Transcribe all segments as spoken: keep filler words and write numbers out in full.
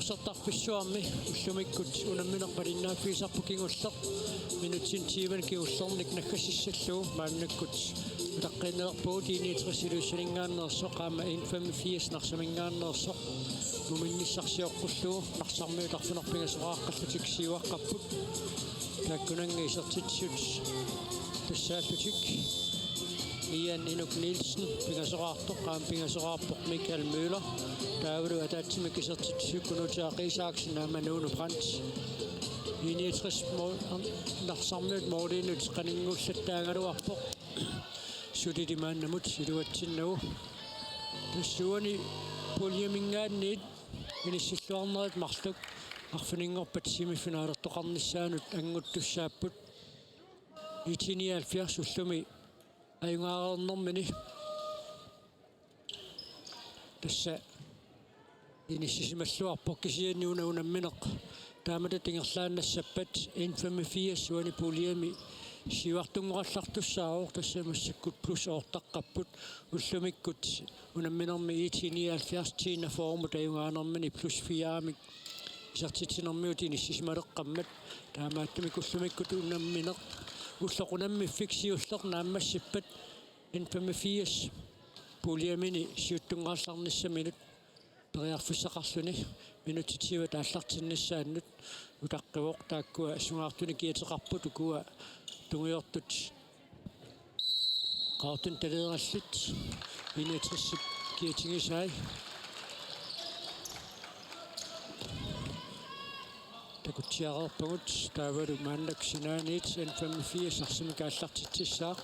Sortarfissuarmi ullumikkut unammineq malinnaaffigisarput kingulleq. Minutsini tyveni kingullerni naggasissallugu maannakkut utaqqiinnalerpugut. I niogtres Ilulissaninngaanneersoq aamma N femogfirs Narsaminngaanneersoq muminnissarsioqqullugu Narsarmiut arfineq-pingasoraarlutik siuaqqapput. Taakkunannga isertitsisut tassaallutik Ian Inuk Nielsen pingasoraartoq, aamma pingasoraarpoq Michael Møller. Taavalu ataatsimik isertitsisut Kunuuti Aaq Isaksen aamma Nuno Brandt. I niogtres mål-, Narsarmiut måliinut qaninngullertaagaluarpoq. Suli maannamut iluatsinnagu. Tassuuna puljeminngaanniit inissilluarnerit marluk arfininngorpat semifinalertoqarnissaanut annguttussaapput. I T nioghalvfjerds ullumi ajugaareernermini tassa inissisimalluarpoq, kisianni una unammineq taamatut ingerlaannassappat N femogfirs uani puljemi siuartunngorallartussaavoq, tassa massakkut plus otteqqapput. Ullumikkut unamminermi I T nioghalvfjerds T enogfyrremut ajugaanermini plus firemik isertitsinermigut inissisimaleqqammat. Taamaattumik ullumikkut unammineq ulloq unammiffik siulleq naammassippat N femogfirs puljemini siuttunngorallarnissaminut periarfissaqarluni minutsit sivat aallartinnissaannut utaqqivoq. Taakkua sungaartunik kiateqarput, ukua tungujortut Qaqortunik taleerallit. I niogtresip kiatigisai takutsiareerpagut, taavalu maannakkut sinaaniit N femogfirs arsamik aallartitsissaaq.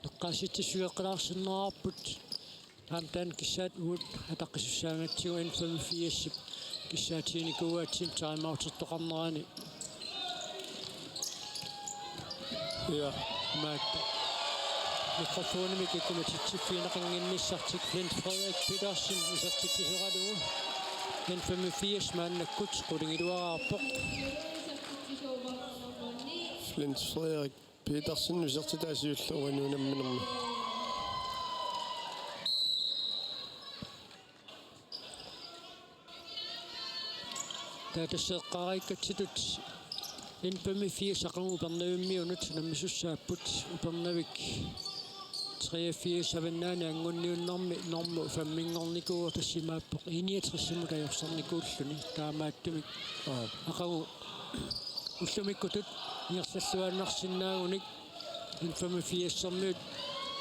Eqqaasitsissueqqilaarsinnaarput. Aamma taanna kissaat uagut ataqqisussaagatsigit N femogfirsip kissaatiginikuugatsigu timeoutertoqarnerani. Ja, maat. Mikrofonimik ikkumatitsiffigineqannginnissartik. Flint Frederik Petersen isertitsisoralugu N femogfirs maannakkut qulingiluaraarpoq. Flint Frederik Petersen isertitaa siulleq uani unamminermi. Taava tassa eqqaariikkatsitut N femogfirs aqagu Upernavimmiunut unammisussaapput. Upernavik treogfirs Avannaani angunniunnermi normu femminngornikuuvoq, tassa imaappoq I niogtresimut ajorsarnikuulluni. Taamaattumik Aa. aqagu ullumikkutut ingerlalluinnarsinnaagunik N femogfirsermiut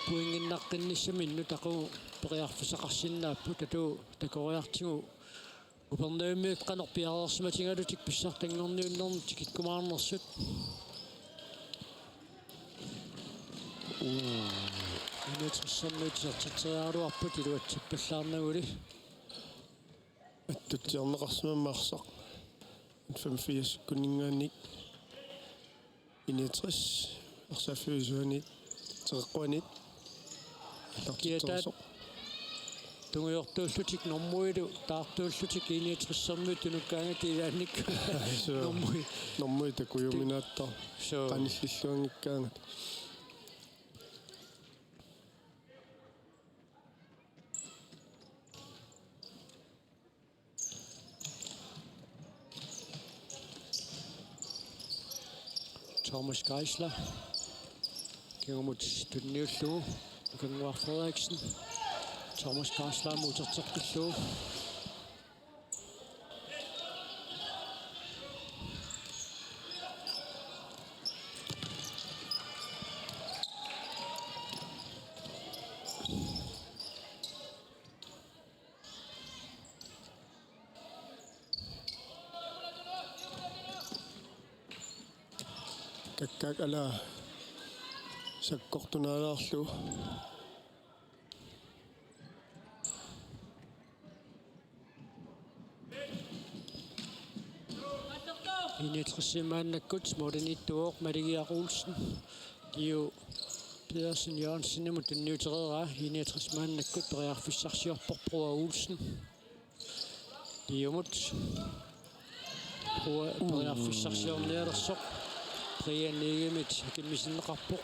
pointinnaqqinnissaminut aqagu periarfissaqarsinnaapput, atugu takoriartigu Upernavimmiut qanoq piareersimatigalutik pissartanngorniunnermut tikikkumaarnersut. I niogtresermiut isertitseriaraluarput iluatsippallaarnaguli. Attutsiarneqarsimammat arsaq. N femogfirsikkunninngaanniit I niogtres arsaaffiup isuaniit teqeqquaniit. Kiataat tungujortuullutik normuilu taartuullutik I niogtresermiut tunukkaangatta ilaannik. Suu. Normui. Normui takujuminaattoq. Suu. Qanillilluanngikkaangat. Thomas Geisler. Kingumut tunniullugu Nukannguaq Frederiksen. Thomas Geisler muuterteqqillugu. Kakkaak ala sakkortunaalaarlugu. I niogtres maannakkut målimiittuuvoq Maligiaq Olsen. Liu Pedersen Jørgensenimut tunniutereeraa. I niogtres maannakkut periarfissarsiorpoq Bror Olsen. Liumut. Bror periarfissarsiornialersoq. Brian Egedemit akimmisinneqarpoq.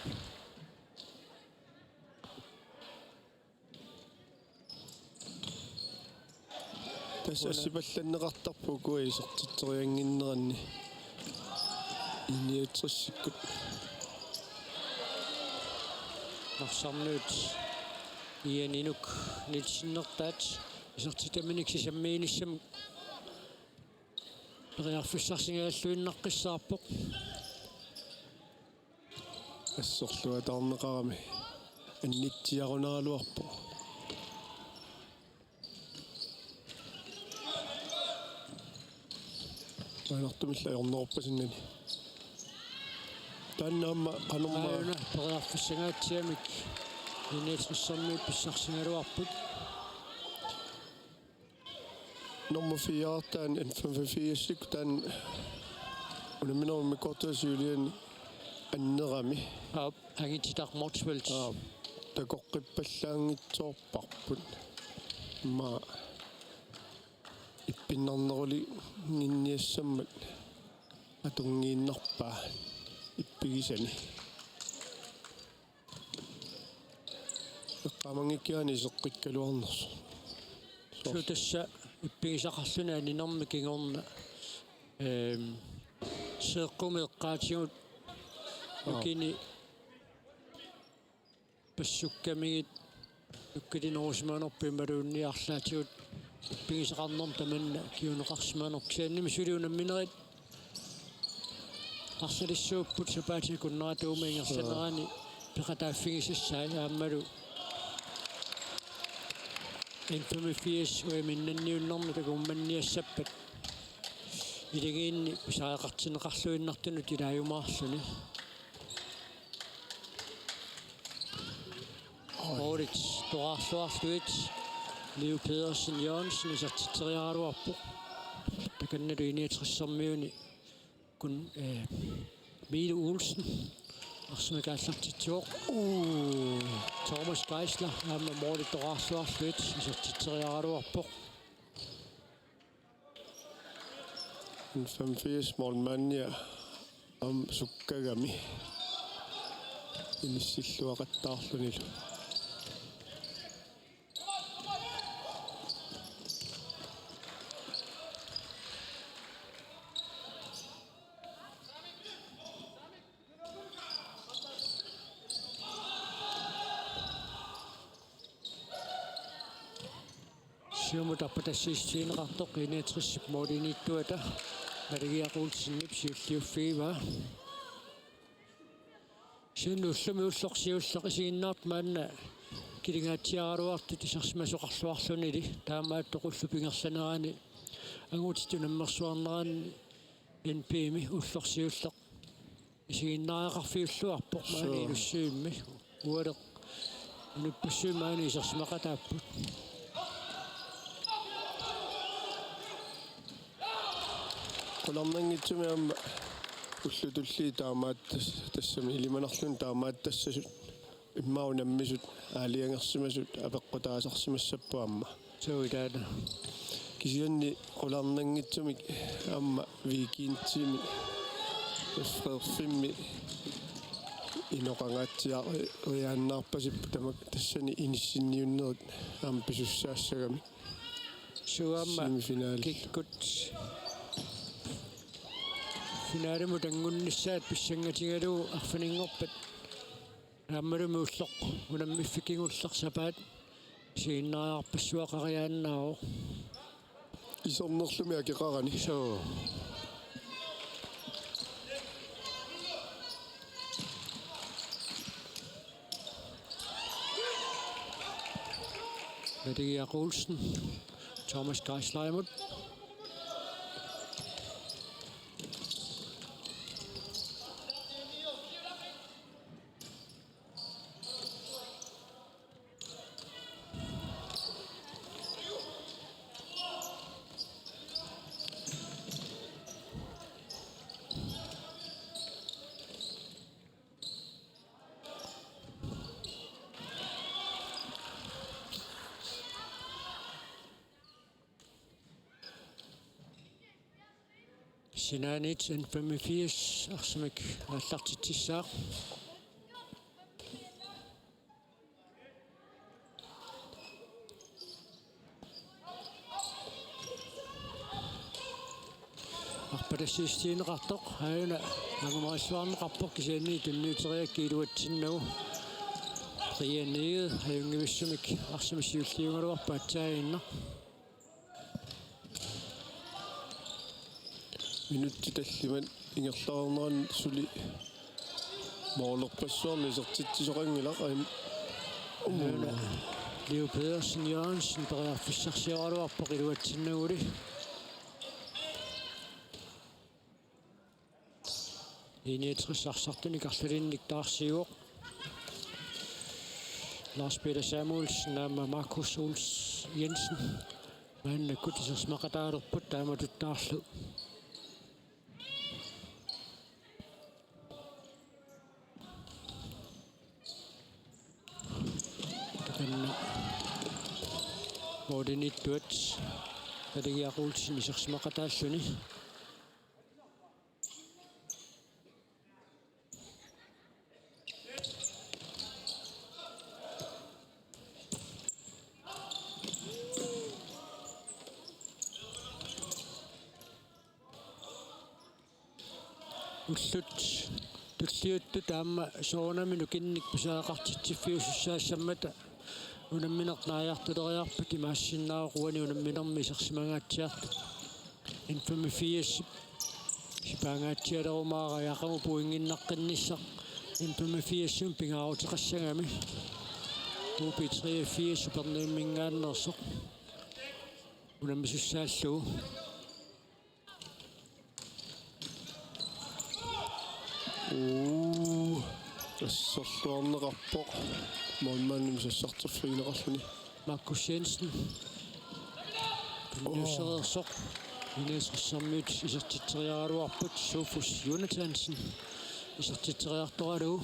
As-, assipallanneqartarpoq ukua isertitseriannginneranni. I niogtresikkut. Narsarmiut Ian Inuk Nielsenertaat isertitaminik sisammiinissamut periarfissarsingajalluinnartussaavoq. Assorluataarneqarami annitsiarunaraluarpoq. Maanartumillu ajornerorpasinnani. Taanna aamma qanormaa. Aajuna periarfissangaatsiamik I niogtressermiut pissarsigaluarput. Nummer fire, taanna N femogfirs, taanna unamminermi korteri siuliani annerami. Aap, angititaq Motzfeldt. Aap, takoqqippallaanngitsoorparput. Immaqa ippinnarnerulinnginniassammat atunngiinnarpaa ippigisani. Eqqaamanngikkiga iseqqikkaluarnersoq. Suu, tassa ippigisaqarluni aninermi kingorna. Ehm, seeqqumi eqqaatigut. Aa. Ukini passukkamigit nukkitinerusimanerput imaluunniit arlaatigut ippigisaqarnermut tamanna kinguneqarsimanerput. Kisiannimi suli unamminerit arsalissuupput sapaatip akunnerata uuma ingerlanerani peqataaffigisassai aammalu N femogfirs uiminnanniunnermi takuummanniassappat ilagiinni pisariaqartinneqarluinnartunut ilaajumaarluni. Målit toraarluarlugit Leo Pedersen Jørgensen isertitseriaraluarpoq. Takannalu I niogtressermiuni kun, eh, Miile Olsen arsamik aallartitsivoq. Uu, Thomas Geisler aamma målit toraarluarlugit isertitseriaraluarpoq. N femogfirs målmandia aamma sukkagami inissilluaqattaarlunilu. Siumut arpatassiissutigineqartoq I niogtresip målimiittuata Maligiaq Olsenip siulliuffigivaa. Kisianni ullumi ulloq siulleq isiginnaartut maanna kilingaatsiaraluartut isersimasoqarluarlunili taamaattoq ullup ingerlanerani angutitut nammersuarnerani N P-mi ulloq siulleq isiginnaariaqarfiulluarpoq maani. Suu. Inussivimmi ualeq inuppassuit maani isersimaqataapput. Qularnanngitsumik aamma ullut tulliit taamaattas-, tassami ilimanarluni taamaattassasoq immaqa unammisut aalajangersimasut apeqqutaasarsimassapput aamma. Suu, ilaana. Kisianni qularnanngitsumik aamma weekendimi F F M-imi inoqangaatsiariaannaarpasipput tamakku tassani inissinniunnerit aamma pisussaassagami. Suu, aamma semifinale. Kikkut finalimut anngunnissaat pissangatigalugu arfininngorpat aammalumi ulloq unammiffik kingulleq sapaat isiginnaariarpassuaqariaannaavoq. Isornerlumi akeqarani. Suu. Maligiaq Olsen, Thomas Geislerimut. Sinaaniit N femogfirs arsamik aallartitsissaaq. Arpatassiissutigineqartoq aajuna angumarissuarneqarpoq, kisianni tunniuteriakkit iluatsinnagu. Rian Egede ajunngivissumik arsamik siulliugaluarpoq atsaaginnaq. Minutsit tallimat ingerlareernerani suli målerpassuarnik isertitsisoqanngilaq, aajuna. Aajuna Leo Pedersen Jørgensen periarfissarsioraluarpoq iluatsinnaguli. I niogtres arsartunik arlalinnik taarsiivoq. Lars Peter Samuelsen aamma Markus Ols Jensen maannakkut isersimaqataalerput, taamatuttaarlu takanna målimiittuat Naligiaq Olsen isersimaqataalluni. Ullut tulliuttut aamma soorunami nukinnik pisariaqartitsiffiusussaassammata unammineq naajartuleriarpat imaassinnaavoq uani unamminermi isersimangaatsiartut. N femogfirs sipaangaatsialerumaarpaa aqagu pointinnaqqinnissaq N femogfirsimi pingaaruteqassagami. O B treogfirs Upernavimminngaanneersoq unammisussaallugu. Uu, asserluarneqarpoq. Målmandimut sassarterfigineqarluni. Markus Jensen. Tunniussereersoq. I niogtressermiut isertitseriaraluarput, Sofus Jonathansen isertitseriartoralugu.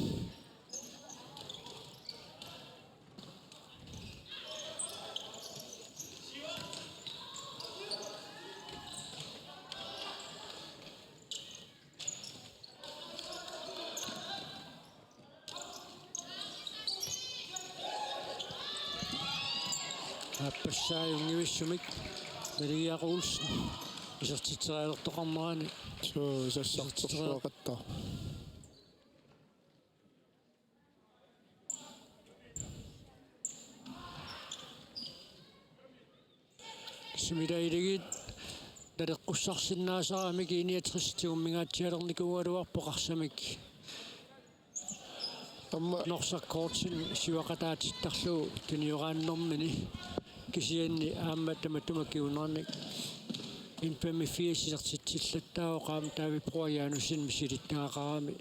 Aappassaa ajunngivissumik Naligiaq Olsen isertitserialertoqarnerani. Suu, sassarterluaqattaaq. Sumilaagiit naleqqussarsinnaasaramik I niogtres tigummingaatsialernikuugaluarpoq arsamik. Aamma Norsaq Kortsen siuaqataatittarlugu tunioraannermini, kisianni aamma tamatuma kingunernik N femogfirs isertitsillattaavoq aamma David Brøgger Janussenimik misilittagaqarami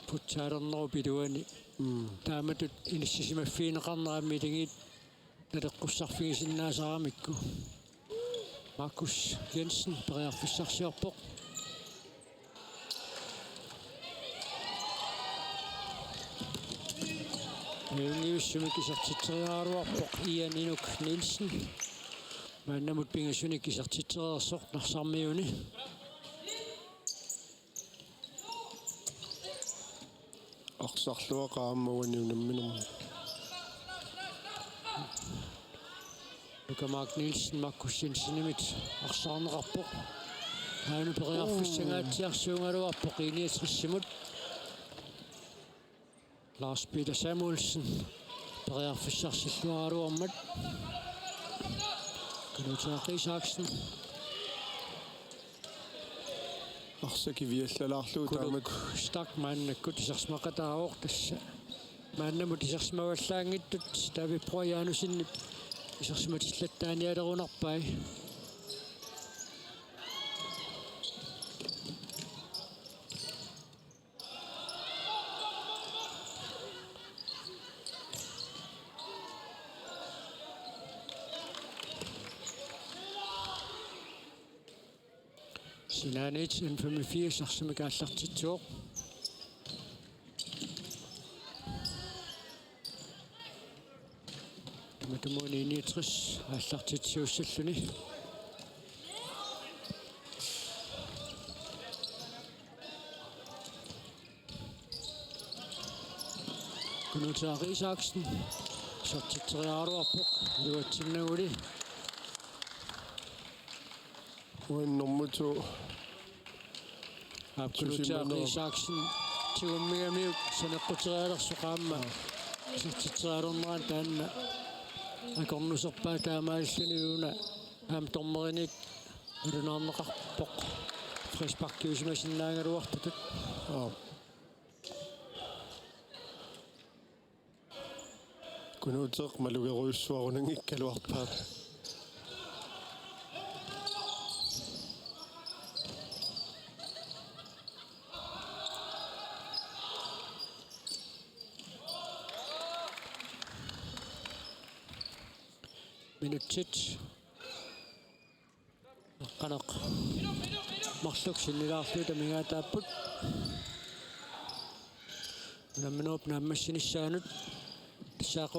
futsalernerup iluani. Mm. Taamatut inissisimaffigineqarnera aamma Naligiit naleqqussarfigisinnaasaramikku. Markus Jensen periarfissarsiorpoq. Ajunngivissumik isertitseriaraluarpoq Ian Inuk Nielsen. Maannamut pingasunik isertitsereersoq Narsarmiuni. Arsarluaqaaq aamma uani unamminermi. Nuka Mark Nielsen Markus Jensenimit arsaarneqarpoq. Aajuna periarfissangaatsiarsuugaluarpoq I niogtresimut. Lars Peter Samuelsen periarfissarsilluaraluarmat. Knud Isaksen. Arsaq kiviallalaarlugu Kuluk taamak. Stach maannakkut isersimaqataavoq, tassa maannamut isersimavallaanngitsut David Brøgger Janussenip isersimatillattaanialerunarpai. Sinaaniit N femogfirs arsamik aallartitsivoq. Tamatumuuna I niogtres aallartitsiussalluni. Knud Isaksen isertitseriaraluarpoq iluatsinnaguli. Uani nummer to Kunutaa Isaksen tigummigamiuk saneqquterialersoq aamma isertitserialornerani taanna akornuserpaa taamaalilluni una aamma dommerinik nalunaarneqarpoq frisparkiusimasinnaagaluartutut. Kunuuteq malugerujussuarunanngikkaluarpaa. Minutsit qanoq marluk sinnilaarlugit amigaataapput. Unamminerup naammassinissaanut tassaaqu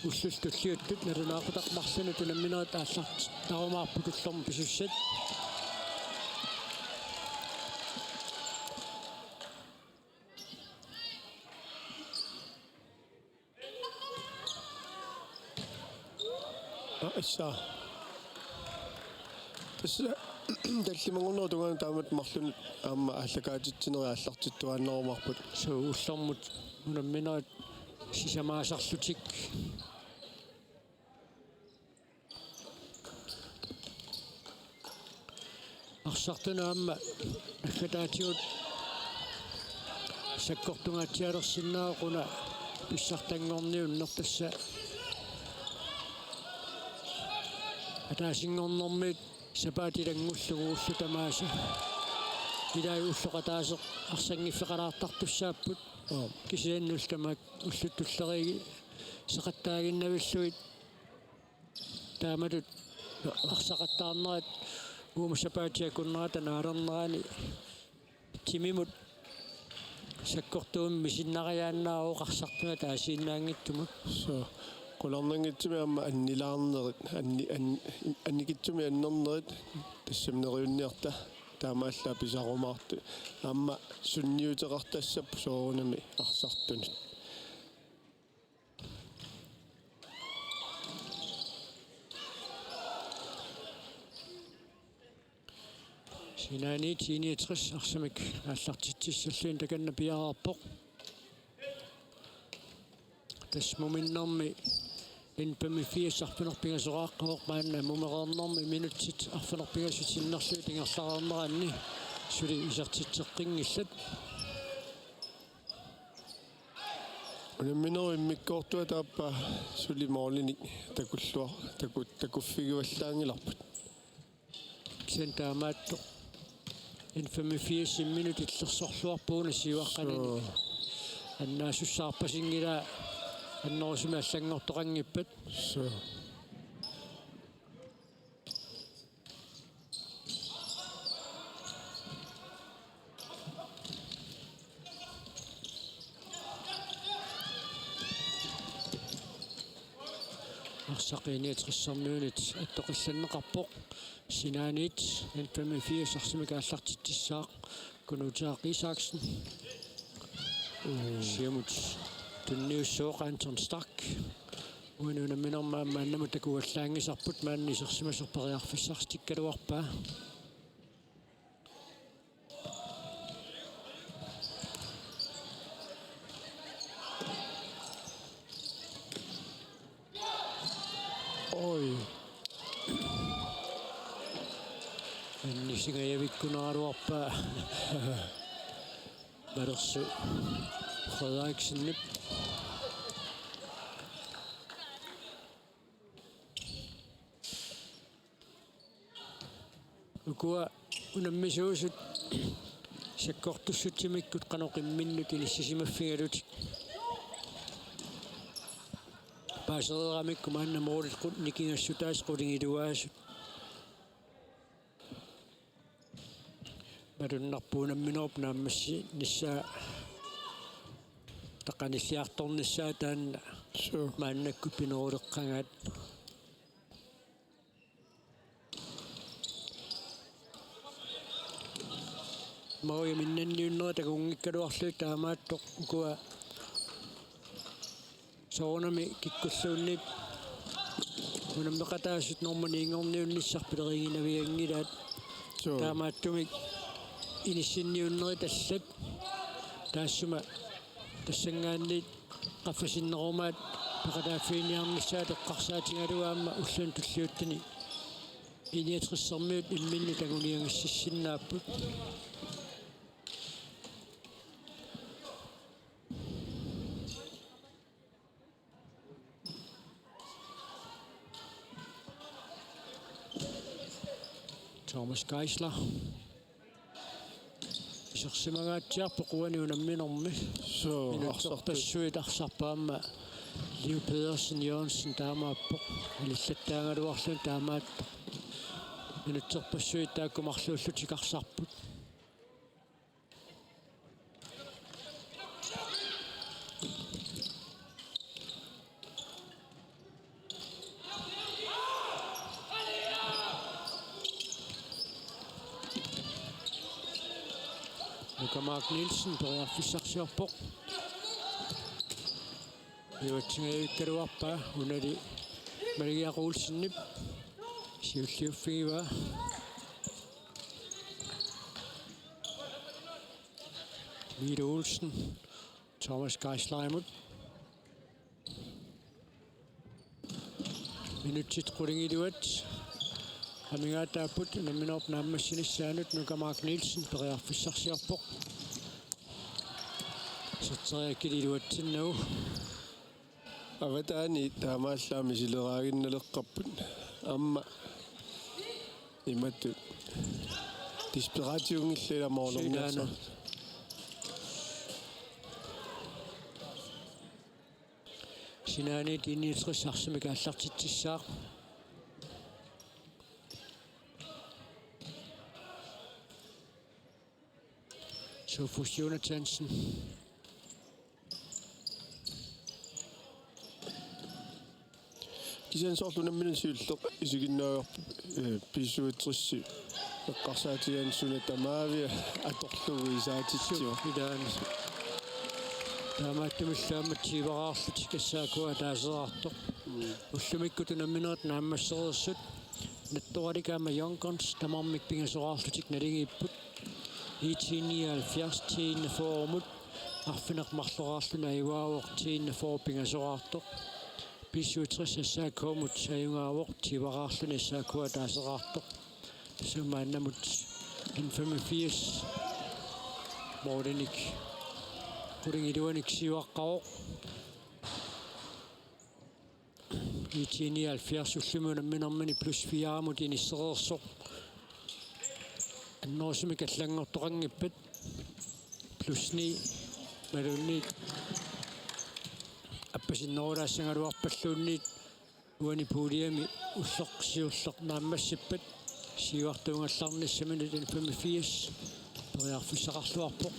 ullut tulliuttut nalunaaqutaq marlunut unamminerit aallartitarumaarput ullormut pisussat. Issa. Tassa tallimanngornerup tungaanut taamatut marlunut aamma aallakaatitsinerit aallartittuaannarumaarput. Suu, ullormut unamminerit sisamaasarlutik. Arsartunut aamma naggataatigut sakkortungaatsialersinnaavoq una pissartanngorniunneq tassa. Ataasinngornermiit sapaatip ilanngullugu ullut tamaasa ilai ulloq ataaseq arsanngiffeqalaartartussaapput. Kisianni ullut tamaasa ullut tulleriiaat seqattaaginnavillugit taamatut arsaqattaarnerat uuma sapaatip akunnerata naalernerani timimut sakkortuumik misinnariaannaavoq arsartunut ataasiinnaanngitsumut. Suu, qularnanngitsumik aamma annilaarnerit, anni-, an-, annikitsumik annernerit tassami neriunniarta taamaallaat pisarumaartut. Aamma sunniuteqartassapput soorunami arsartunut. Sinaaniit I niogtres arsamik aallartitsissallugu takanna piareerpoq. Tassa muminnermi N femogfirs arfineq-pingasoqaqqavoq, maanna mumereernermi minutsit arfineq-pingasut sinnerlugit ingerlareerneranni suli isertitseqqinngillat. Unamminerup immikkoortuata aappaa suli målinik takulluar-, taku-, takuffigivallaanngilarput. Kisianni taamaattoq N femogfirs-iminnut illersorluarpugut una siuaqqanini. Suu. Annaasussaarpasinngilaa annerusumik allanngortoqanngippat. Suu. Arsaq I niogtres-ermiunit attoqqillanneqarpoq. Sinaaniit N femogfirs arsamik aallartitsissaaq. Kunutaa Isaksen. Siumut tunniussooq Anton Stark. Uani unamminermi aamma annamut takuallaanngisarput, maanna isersimasoq periarfissarsitikkaluarpaa. Oj. Annisingajavikkunaraluarpaa. Malersu Frederiksenip. Ukua unammisuusut sakkortussutsimikkut qanoq imminnut inissisimaffigalutik. Paasereeramikku maanna målit qu-, nikingassutaasut qulingiluaasut. Malunnarpoq unamminerup naammassinissaa, taqqanilliartornissaa taanna. Suu. Maannakkut pineruleqqagaat. Maria minnanniunnera takunngikkaluarlugit taamaattoq ukua soorunami kikkulluunniit unammeqataasut normu ni-nngorniunnissaq pileriiginnavianngilaat. Suu. Taamaattumik inissinniunnerit allat taassuma tassanngaanniit qaffasinnerumaat peqataaffiginiarnissaat eqqarsaatigalugu aamma ulluni tulliuttuni I niogtressermiut imminnut anguniagassissinnaapput. Thomas Geisler. Isersimangaatsiarpoq uani unamminermi. Suu, arsartut. Minutserpassuit arsarput aamma Liu Pedersen Jørgensen taamaappoq. Ilillattaagaluarluni taamaattoq. Minutserpassuit taakku marluullutik arsarput. Nuka Mark Nielsen periarfissarsiorpoq. Iluatsingajavikkaluarpaa unali Maligiaq Olsenip siulliuffigivaa. Milo Olsen, Thomas Geislerimut. Minutsit qulingiluat amigaataapput unamminerup naammassinissaanut. Nuka Mark Nielsen periarfissarsiorpoq. Iserteriakkit iluatsinnagu. Avataani taamaallaat misileraaginnaleqqapput. Aamma imatut desperatiunngillat ilama. Silaana. Olorniarsa. Sinaaniit I niogtres arsamik aallartitsissaaq. Sofus Jonathansen. Kisianni soorlu unammineq siulleq isiginnaarpoq, eh, B syvogtres eqqarsaatigaanni suna tamaavia atorlugu isaatitsivoq. Ilaana. Taamaattumillu aamma tyveraarlutik S A K ataaseraartoq. Ullumikkut unamminerit naammassereersut Nattoralik aamma Young Guns tamarmik pingasoraarlutik naligiipput. IT nioghalvfjerds T enogfyrremut arfineq-marloraarluni ajugaavoq T enogfyrre pingasoraartoq. B syvogtres S A K-mut ajugaavoq tyveraarluni S A K ataaseraartoq. Summaannamut N femogfirs målinik qulingiluanik siuaqqavoq. IT nioghalvfjerds ullumi unamminermini plus fire-mut inissereersoq. Annerusumik allanngortoqanngippat plus ni imaluunniit appasinnerulaassagaluarpalluunniit uani puljemi ulloq siulleq naammassippat siuartuugallarnissaminut N femogfirs periarfissaqarluarpoq.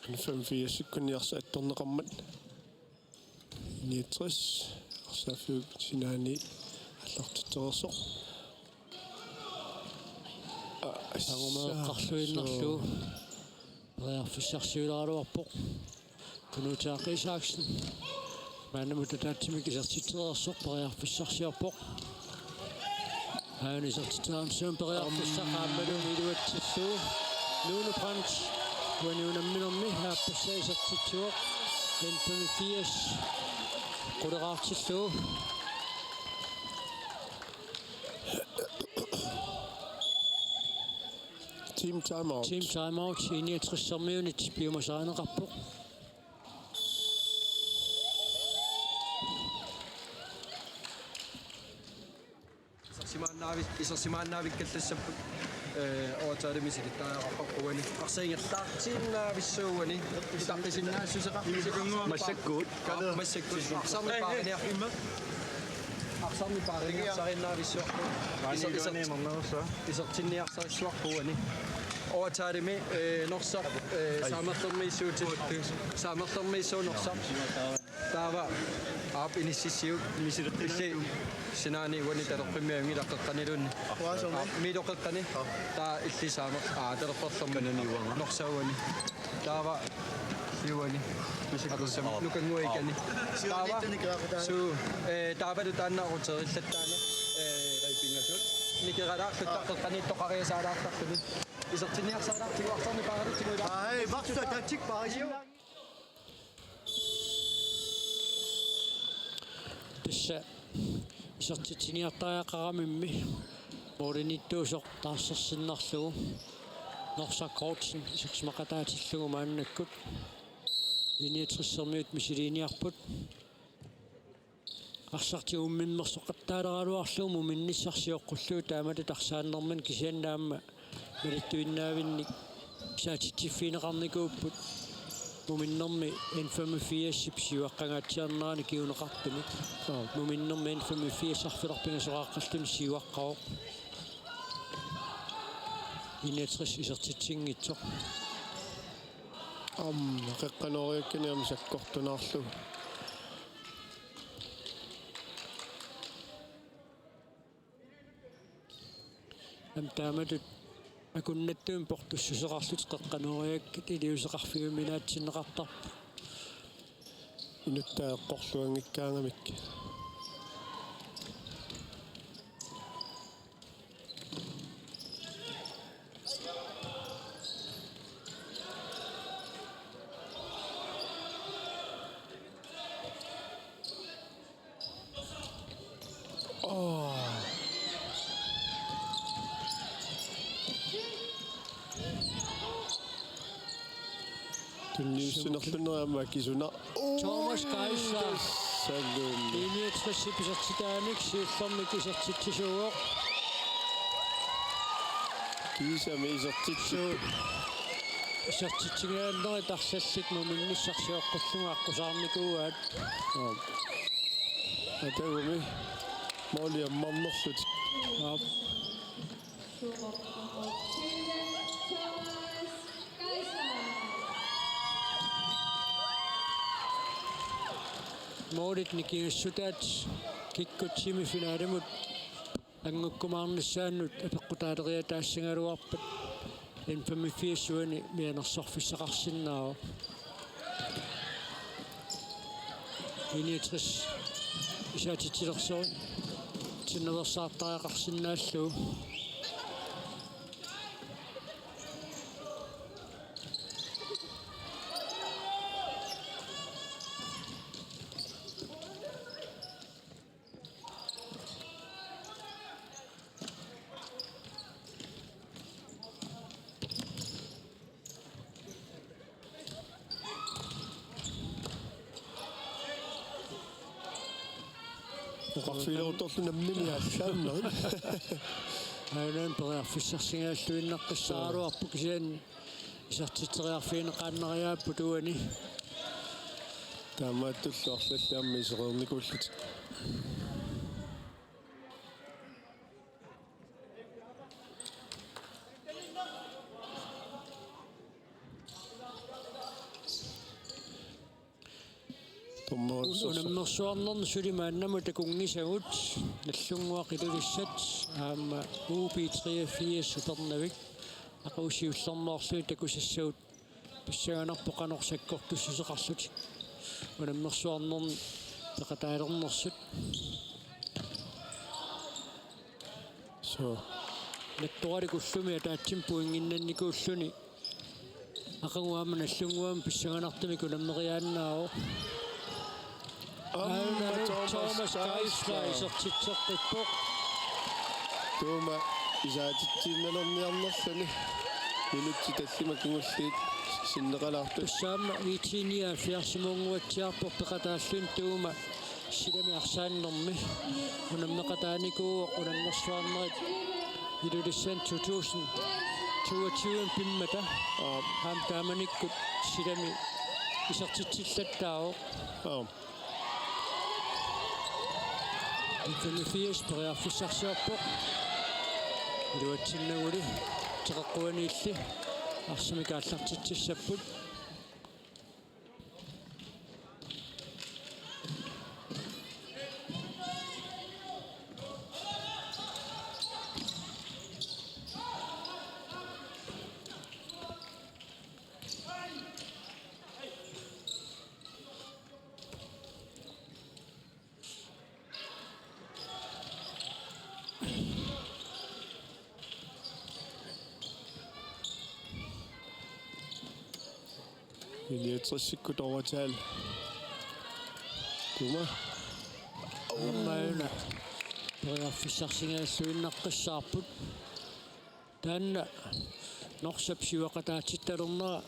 N femogfirs-ikkut niarsa attorneqarmat. Niogtres arsaaffiup sinaani aallartitsereersoq. Aa, angumeeqqarluinnarlugu. Suu. Periarfissarsiulaaraluarpoq. Knud Terkelsen. Maannamut ataatsimik isertitsereersoq periarfissarsiorpoq. Aana isertitsereersoq periarfissaq aammalu iluatsillugu. Nuno Brandt uani unamminermi aappassaa isertitsivoq. N femogfirs quleraartillugu. Team timeout. Team timeout, I niogtressermiunit piumasarineqarpoq. Isersimaannaavi-, isersimaannaavikkallassapput, eh, overtimemi silittariaqarparput uani. Arsaq ingerlaartiinnaavissuuvoq uani. Itaqqisinnaassuseqarpoq. Massakkut. Aa, massakkut. Arsarneq paariniar-, arsarneq paariniarsariinnaavissuarput. Iser-, iser-, isertinniarsarissuarput uani. Overtimemi, eh, Norsaq, eh, saamerlermiissuutit. Saamerlermiissuuvoq Norsaq. Taava. Inississiuk misileqqilli sinaani uani taleqqimmiunngilaq qeqqaniluunniit. Uanga soormi? Aa, miiloqeqqani. Aa. Taava illit saamerl-, aa, talerperlermi. Kanani uanga. Norsaq uani. Taava uani. Misileqqilli. Atersam. Aa. Nukannguit ikani. Aa. Taava. Siorniittunik qeqqata. Suu, ee, taavalu taanna aruteerillattaarneq, ee, pingasut. Nikeralaarlutta qeqqaniittoqariasaalaartarluni. Isertinniarsaalaartigu arsarneq paaratigu ila. Ai, vaqta tatik paarisiu. Tassa isertitsiniartariaqaramimmi målimiittuusoq taarsersinnarlugu Norsaq Kortsen isersimaqataatillugu maannakkut I niogtressermiut misiliiniarput. Arsartigut ummimmersoqattaaleraluarlugu muminnissaq sioqqullugu taamatut arsaannermini kisianni aamma malittuinnaavinnik isaatitsiffigineqarnikuupput muminnermi N femogfirsip siuaqqangaatsiarnerani kinguneqartumik. Aap. Muminnermi N femogfirs arfineq-pingasoqaqqalluni siuaqqavoq. I niogtres isertitsinngitsoq. Aamma qeqqanooriakkani aamma sakkortunaarlugu. Aamma taamatut akunnattumik portussuseqarlutik qeqqanooriakkit iliuuseqarfigiuminaatsinneqartarput. Inuttaa eqqorluanngikkaangamik. Aa. Tunniussinerluneri aamma akisuna. Thomas Geisler. Salum. I niogtresip isertitaanik siullermik isertitsisuuvoq. Kiisami isertitsi-. Suu. Isertitsiginerit arlallit muminnissaq sioqqullugu aqqusaarnikuuaat. Aap. Atagumi måli ammarnerlutik. Aap. Målit nikingassutaat kikkut semifinalimut angukkumaarnissaannut apeqqutaaleriataassagaluarpat N femogfirs-uani mianersorfissaqarsinnaavoq. I niogtres isaatitsilersoq sinnaversaartariaqarsinnaallugu. Oqarfigileruttorlu nammineq allaannerit. Aajuna periarfissarsigalluinnaqqissaaraluarpoq kisianni isertitseriarfigineqaannariaapput uani. Taamaattullu arlallit aamma isereernikuullutik. Dommerip sorsa. Unammersuarnerni suli maannamut takunngisagut Nagdlunguaq Ilulissat aamma U B treogfirs Upernavik aqagu siullermeerluni takusassagut pissanganarpoq qanoq sakkortussuseqarlutik unammersuarnerni peqataalernersut. Suu. Nattoralik ullumi ataatsimik pointinnannikuulluni aqagu aamma Nagdlunguami pissanganartumik unammeriaannaavoq. Aamma Aana Thomas Thomas Geisler Geisler. Isertitseqqippoq. Tuuma isaatitsiinnalerniarnerluni minutsit tallimat kingulliit sinneqalaartut. Tassa aamma IT nioghalvfjerds-imuunnguatsiarpoq peqataalluni tuuma silami arsaannermi. Unammeqataanikuuvoq unammersuarnerit Ilulissani to tusind toogtyve pimmata. Aap. Aamma taamanikkut silami isertitsillattaavoq. Aap. N femogfirs periarfissarsiorpoq. Iluatsinnaguli teqeqquaniilli arsamik aallartitsissapput. I-niogtresikkut overtal. Tuma. Aamma una periarfissarsigalluinnaqqissaarput. Taanna Norsap siuaqataatittalermera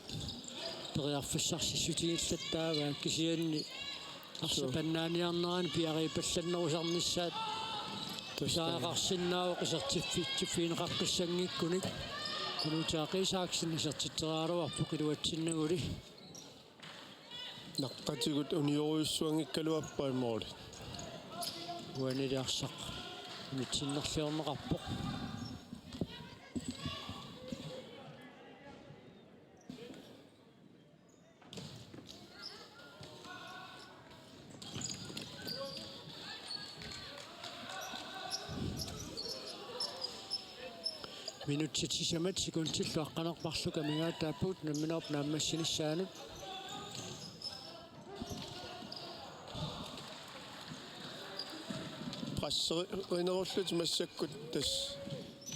periarfissarsissutigillattaavaa, kisianni arsaq pannaaniarnerani piariipallannerusarnissaat. Tassa. Pisariaqarsinnaavoq isertiffitsiffigineqaqqissanngikkunik. Kunuutaa Isaksen isertitseriaraluarpoq iluatsinnaguli. Naqqatigut uniorujussuanngikkaluarpai målit. Uanili arsaq unitsinnerliorneqarpoq. Minutsit sisamat sekundillu aqqaneq-marluk amigaataapput unamminerup naammassinissaanut. Presserinerullutik massakkut tassa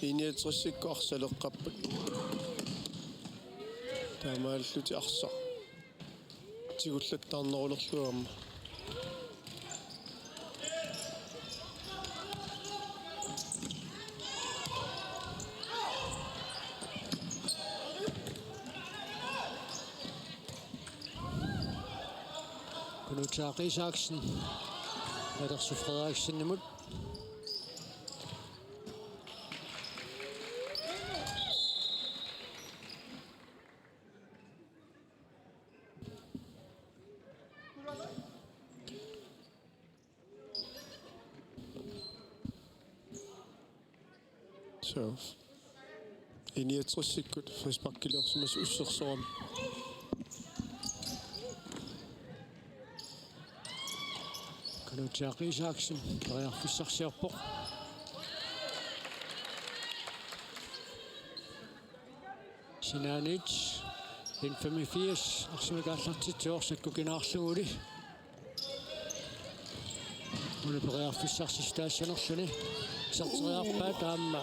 I-niogtresikkut arsaleqqapput. Taamaallutik arsaq tigullattarnerulerlugu aamma. Kunuutaa Isaksen. Alersoq Frederiksenimut. So. I-niogtresikkut frisparkiliorsimasut ussersoramik. Kunuutaa Isaksen periarfissarsiorpoq. Sinaaniit N femogfirs arsamik aallartitsivoq sakkukinaarluguli. Una periarfissarsissutaassanerluni iserteriarpaa, taama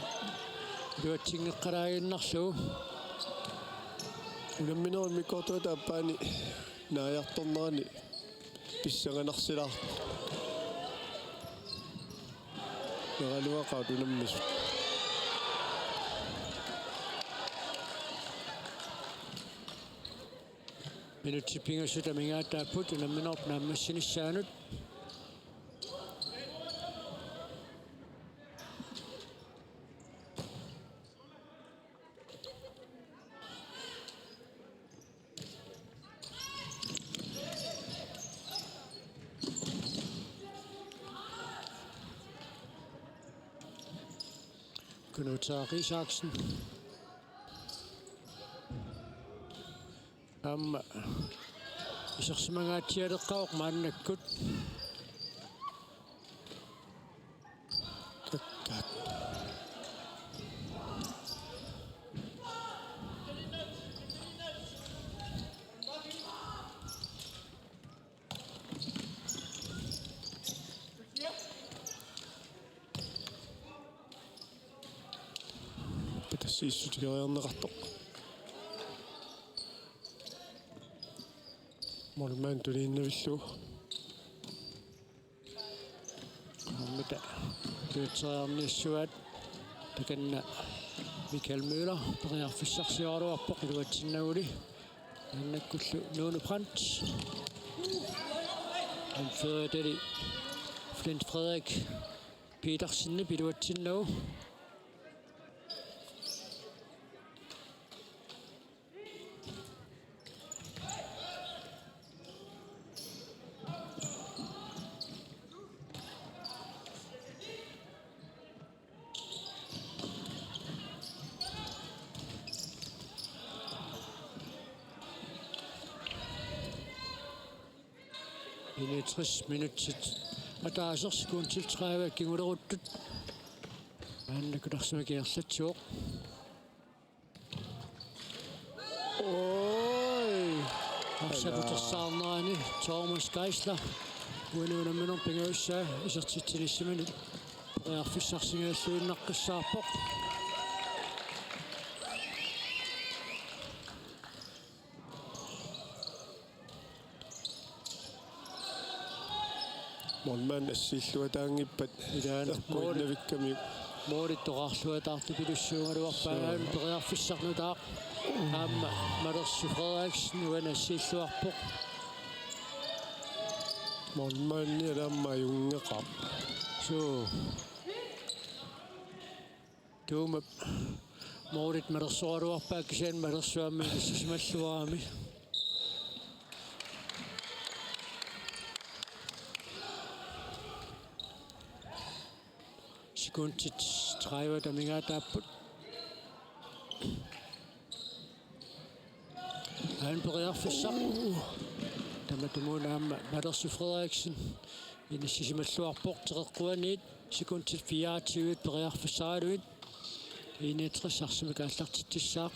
iluatsinngeqqalaaginnarlugu. Unamminerup immikkoortuata aappaani naajartornerani pissanganarsilaarpoq. Neraluaqaat unammisut. Minutsit pingasut amigaataapput unamminerup naammassinissaanut. Kunuutaa Isaksen. Aamma isersimangaatsialeqqavoq maannakkut. Takkaat. Pitassiissutigeriarneqartoq. Målmand tuniinnavillugu. Aamma taava iluatseriarniassuaat, takanna Michael Møller periarfissarsioraluarpoq iluatsinnaguli. Maannakkullu Nuno Brandt. Anføreri Flint Frederik Petersenip iluatsinnagu. Enogtres minutsit ataaseq sekundit tredive kinguleruttut. Maannakkut arsamik ingerlatsivoq. Oj! Arsaq utersaarnerani Thomas Geisler. Uani unamminerup pingajussaa isertitsinissaminut periarfissarsigalluinnaqqissaarpoq. Målmand assiilluataanngippat. Ilaana eqquinnavikkamiuk. Måli toqqarluataartupilussuugaluarpaa. Suu. Aana periarfissaq nutaaq. Aamma Malersu Frederiksen uani assiilluarpoq. Målmandi aamma ajunngeqaaq. Suu. Tuumap målit malersoraluarpaa kisianni Malersuami inissisimalluarami. Sekundit tredive amigaataapput. Aana periarfissaq. Tamatumuuna aamma Malersu Frederiksen inissisimalluarpoq teqeqquaniit sekundit fireogtyve periarfissaraluit. I niogtres arsamik aallartitsissaaq.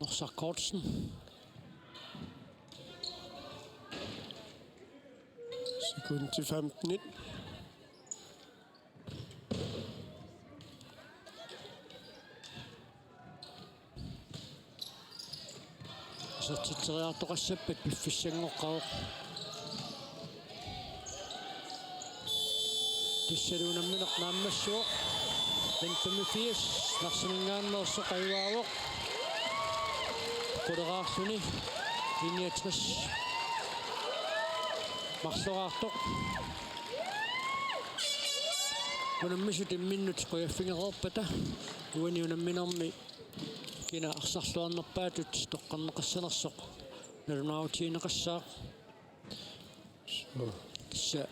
Norsaq Kortsen. Sekundit femten. Isertitseriartoqassappat piffissanngoqqavoq. Tassalu unammineq naammassivoq. N femogfirs Narsaminngaanneersoq ajugaavoq. Quleraarluni. I niogtres marloraartoq. Unammisut imminnut qujaffigereerpata uani unamminermi kina arsarluarnerpaatut toqqarneqassanersoq nalunaarutigineqassaaq. Tassa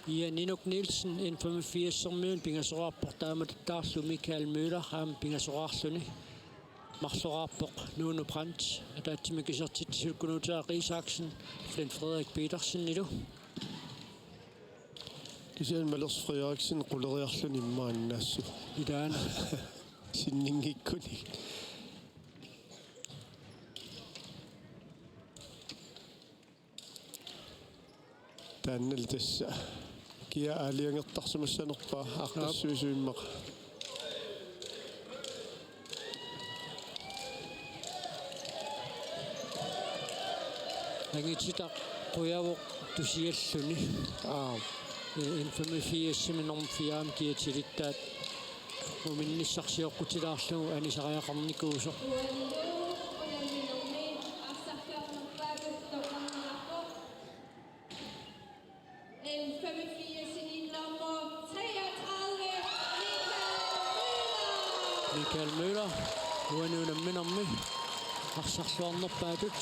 Ian Inuk Nielsen N femogfirs-ermiunit pingasoraarpoq, taamatuttaarlu Michael Møller aamma pingasoraarluni. Marloraarpoq Nuno Brandt, ataatsimik isertitsisut Knud Tørre Isaksen, Flynn Frederik Petersenilu. Kisianni Malersu Frederiksen quleriarluni immaqa annaassuu. Ilaana. Sinninngikkuni. Taannalu tassa kia aalajangertarsimassanerpaa aaqqissuisoq immaqa. Angititaq qujavoq tusialluni. Aa. N femogfirs-imi nummer fire-mi kiatilittaat uminnissaq sioqqutilaarlugu anisariaqarnikuusoq. N femogfirs-imi nummer treogtredive, Michael Møller. Michael Møller, uani unamminermi arsarluarnerpaatut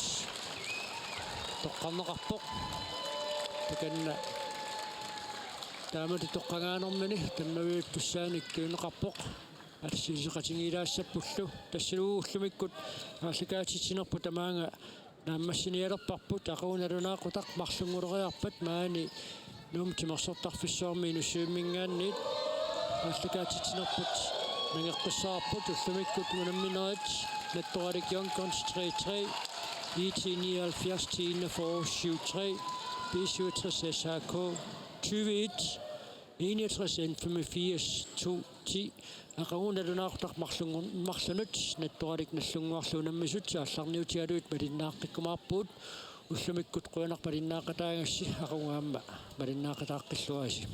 toqqarneqarpoq. Takanna taamatut toqqagaanermini tammaviup tussaanik tunineqarpoq. Assigiiseqatigiilaassappullu. Tassalu ullumikkut aallakaatitsinerput tamaanga naammassinialerparput, aqagu nalunaaqutaq marlunnguleriarpat maani Nuummi Timersortarfissuarmi Inussivimminngaanniit aallakaatitsinerput nangeqqissavarput. Ullumikkut unamminerit: Nattoralik Young Guns tre tre, I T nioghalvfjerds ti enogfyrre syv tre, B syvogtres S H K tyve et, enogtres N femogfirs to ti. Aqagu nalunaaqutaq marlungu-, marlunut Nattoralik Nagdlunguarlu unammisut aallarniutigalugit malinnaaqqikkumaarpugut. Ullumikkut qujanaq malinnaaqataagassi, aqagu aamma malinnaaqataaqqilluarisi.